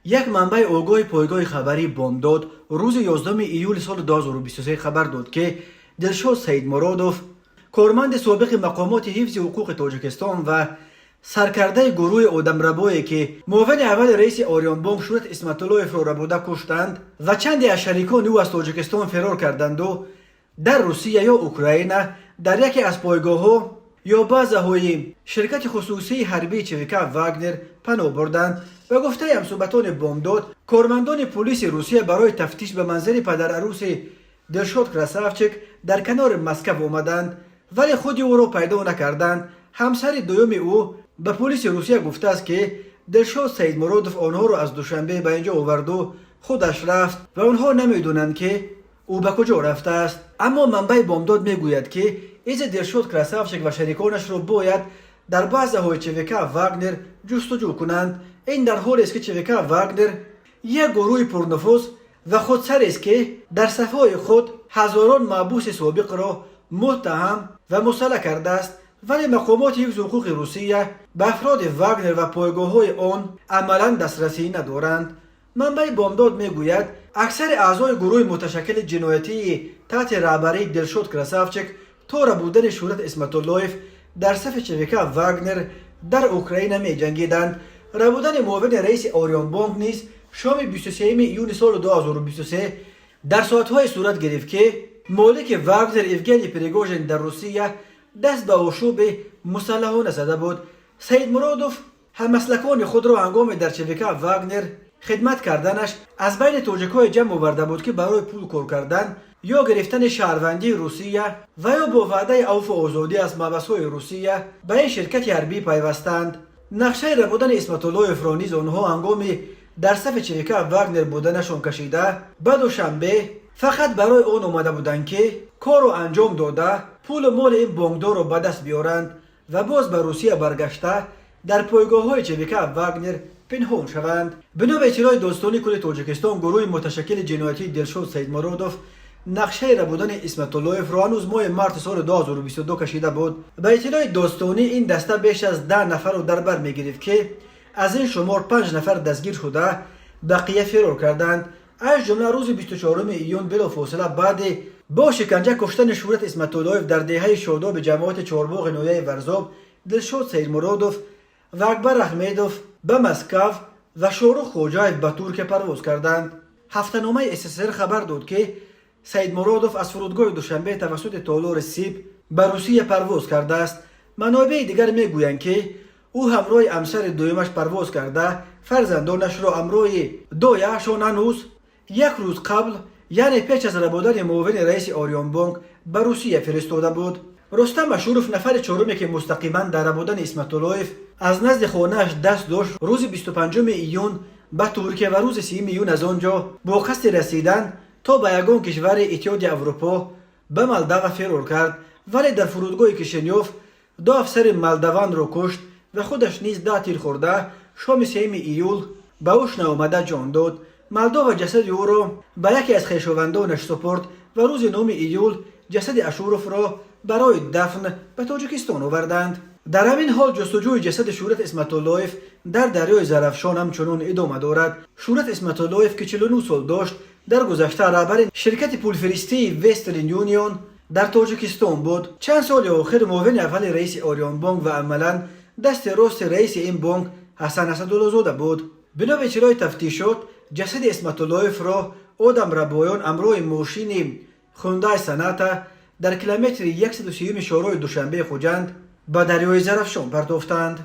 Як манбаи огоҳи пойгоҳи хабарии «Бомдод» рӯзи 11 июли соли 2023 хабар дод, ки Дилшод Саидмуродов, корманди собиқи мақомоти ҳифзи ҳуқуқи Тоҷикистон ва саркардаи гурӯҳи одамрабое, ки муовини аввали раиси Ориёнбонк Шӯҳрат Исматуллоевро рабуда куштанд ва чанде аз шарикони ӯ аз Тоҷикистон фирор карданду дар Русия ё Украина дар яке аз пойгоҳҳо ё базаҳои ширкати хусусии ҳарбии ЧВК «Вагнер» паноҳ бурданд. Ба гуфтаи ҳамсӯҳбатони «Бомдод», кормандони пулиси Русия барои тафтиш ба манзили падарарӯси Дилшод Красавчик дар канори Москав омаданд, вале худи ӯро пайдо накарданд. Ҳамсари дуюми ӯ ба пулиси Русия гуфтааст, ки Дилшод Саидмуродов онҳоро аз Душанбе ба инҷо оварду худаш рафт ва онҳо намедонанд, ки ӯ ба куҷо рафтааст. Аммо манбаи «Бомдод» мегӯяд, ки изи Дилшод Красавчик ва шариконашро бояд дар базаҳои ЧВК «Вагнер» ҷустуҷӯ кунанд. Ин дар ҳолест, ки ЧВК «Вагнер» як гурӯҳи пурнуфуз ва худсарест, ки дар сафҳои худ ҳазорон маҳбуси собиқро муттаҳам ва мусаллаҳ кардааст, вале мақомоти ҳифзи ҳуқуқи Русия ба афроди «Вагнер» ва пойгоҳҳои он амалан дастрасӣ надоранд. Манбаи «Бомдод» мегӯяд, аксари аъзои гурӯҳи муташаккили ҷиноятии таҳти раҳбарии Дилшод Красавчик то рабудани Шӯҳрат Исматуллоев дар сафи ЧВК «Вагнер» дар Украина меҷангиданд. Рабудани муовини раиси Ориёнбонк низ шоми 23 июни соли 2023 дар соатҳое сурат гирифт, ки молики «Вагнер» Евгений Пригожин дар Русия даст ба ошӯби мусаллаҳона зада буд. Саидмуродов ҳаммаслакони худро ҳангоми дар ЧВК «Вагнер» хидмат карданаш аз байни тоҷикҳое ҷамъ оварда буд, ки барои пул кор кардан ё гирифтани шаҳрвандии Русия ва ё бо ваъдаи авфу озодӣ аз маҳбасҳои Русия ба ин ширкати ҳарбӣ пайвастанд. Нақшаи рабудани Исматуллоевро низ онҳо ҳангоми дар сафи ЧВК «Вагнер» буданашон кашида, ба Душанбе фақат барои он омада буданд, ки корро анҷом дода, пулу моли ин бонкдорро ба даст биёранд ва боз ба Русия баргашта, дар пойгоҳҳои ЧВК «Вагнер» пинҳон шаванд. Бино ба иттилои Додситонии кулли Тоҷикистон, гурӯҳи муташаккили ҷиноятии Дилшод Саидмуродов нақшаи рабудани Исматуллоевро ҳанӯз моҳи марти соли 2022 кашида буд. Ба иттилои додситонӣ, ин даста беш аз 10 нафарро дар бар мегирифт, ки аз ин шумор панҷ нафар дастгир шуда, бақия фирор карданд. Аз ҷумла рӯзи 24 июн, билофосила баъди бо шиканҷа куштани Шӯҳрат Исматуллоев дар деҳаи Шодоби ҷамоати Чорбоғи ноҳияи Варзоб, Дилшод Саидмуродов ва Акбар Аҳмедов ба Москав ва Шоҳрух Хоҷаев ба Туркия парвоз карданд. Ҳафтаномаи СССР хабар дод, ки Саидмуродов аз фурудгоҳи Душанбе тавассути толори СИБ ба Русия парвоз кардааст. Манобеи дигар мегӯянд, ки ӯ ҳамроҳи ҳамсари дуюмаш парвоз карда, фарзандонашро ҳамроҳи дояашон ҳанӯз як рӯз қабл, яъне пеш аз рабудани муовини раиси Ориёнбонк, ба Русия фиристода буд. Рустам Ашуров, нафари чоруме, ки мустақиман дар рабудани Исматуллоев аз назди хонааш даст дошт, рӯзи 25 июн ба Туркия ва рӯзи 30 июн аз он ҷо бо қасди расидан то ба ягон кишвари Иттиҳоди Аврупо ба Молдова фирор кард, вале дар фурудгоҳи Кишинёв ду афсари молдаванро кушт ва худаш низ 10 тир хӯрда, шоми 3 июл ба ҳуш наомада ҷон дод. Молдова ҷасади ӯро ба яке аз хешовандонаш супурд ва рӯзи 9 июл ҷасади Ашуровро барои дафн ба Тоҷикистон оварданд. Дар ҳамин ҳол ҷустуҷӯи ҷасади Шӯҳрат Исматуллоев дар дарёи Зарафшон ҳамчунон идома дорад. Шӯҳрат Исматуллоев, ки 49 сол дошт, дар гузашта раҳбари ширкати пулфиристии Вестерн Юнион дар Тоҷикистон буд. Чанд соли охир муовини аввали раиси Ориёнбонк ва амалан дасти рости раиси ин бонк Ҳасан Асадуллозода буд. Бино ба иттилои тафтишот, ҷасади Исматуллоевро одамрабоён ҳамроҳи мошини Хундай Соната дар километри 130 шоҳроҳи Душанбеи Хуҷанд ба дарёи Зарафшон партофтанд.